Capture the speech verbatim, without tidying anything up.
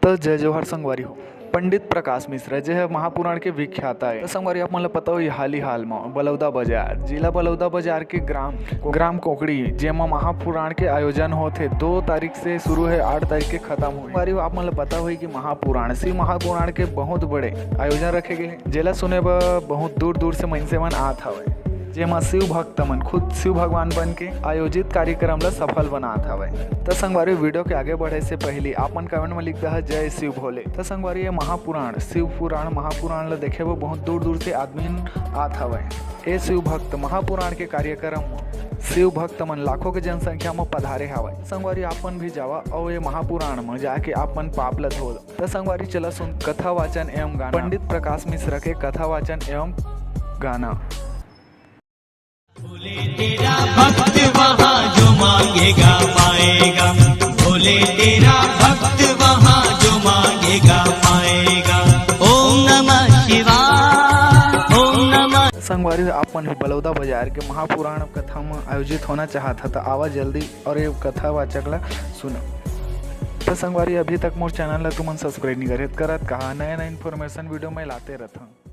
तो जय जोहार संगवारी हो। पंडित प्रकाश मिश्रा जे है महापुराण के विख्याता है। तो संगवारी आप मन ल पता होही, हाल ही हाल में बलौदा बाजार, जिला बलौदा बाजार के ग्राम, ग्राम कोकड़ी, जेमा महापुराण के आयोजन होत हे। दो तारीख से शुरू है, आठ तारीख के खत्म होही। संगवारी हो आप मन ल पता होही कि महापुराण, शिव महापुराण के बहुत बड़े आयोजन रखे गए हे, जेला सुने बर बहुत दूर दूर से मइनसे मन आत हवय, जेमा शिव भक्त मन खुद शिव भगवान बन के आयोजित कार्यक्रम ला सफल बनात हवय। त संगवारी, वीडियो के आगे बढ़े से पहले आप मन कमेंट में लिख दहा जय शिव भोले। त संगवारी, ये महापुराण, शिव पुराण, महापुराण ला देखे बर बहुत दूर दूर से आदमी मन आत हवय। ए शिव भक्त महापुराण के कार्यक्रम म शिव भक्त मन लाखों के जनसंख्या म पधारे हवय। संगवारी, आप मन भी जावा अउ ये महापुराण म जाके आप मन पाप ला धो। त संगवारी, चला सुन कथा वाचन एवं गाना, पंडित प्रकाश मिश्रा के कथा वाचन एवं गाना। भोले तेरा भक्त वहाँ जो मांगेगा पाएगा। भोले तेरा भक्त वहाँ जो मांगेगा पाएगा। ओम नमः शिवाय, ओम नमः। संगवारी, आप मन भी बलौदा बाजार के महापुराण कथा म आयोजित होना चाहत ह, त आवा जल्दी और ये कथा वाचक ला सुना। त संगवारी, अभी तक मोर चैनल ला तुमन सब्सक्राइब नहीं करे, त करत कहा, नया नया इन्फॉर्मेशन वीडियो मैं लाते रहता हूँ।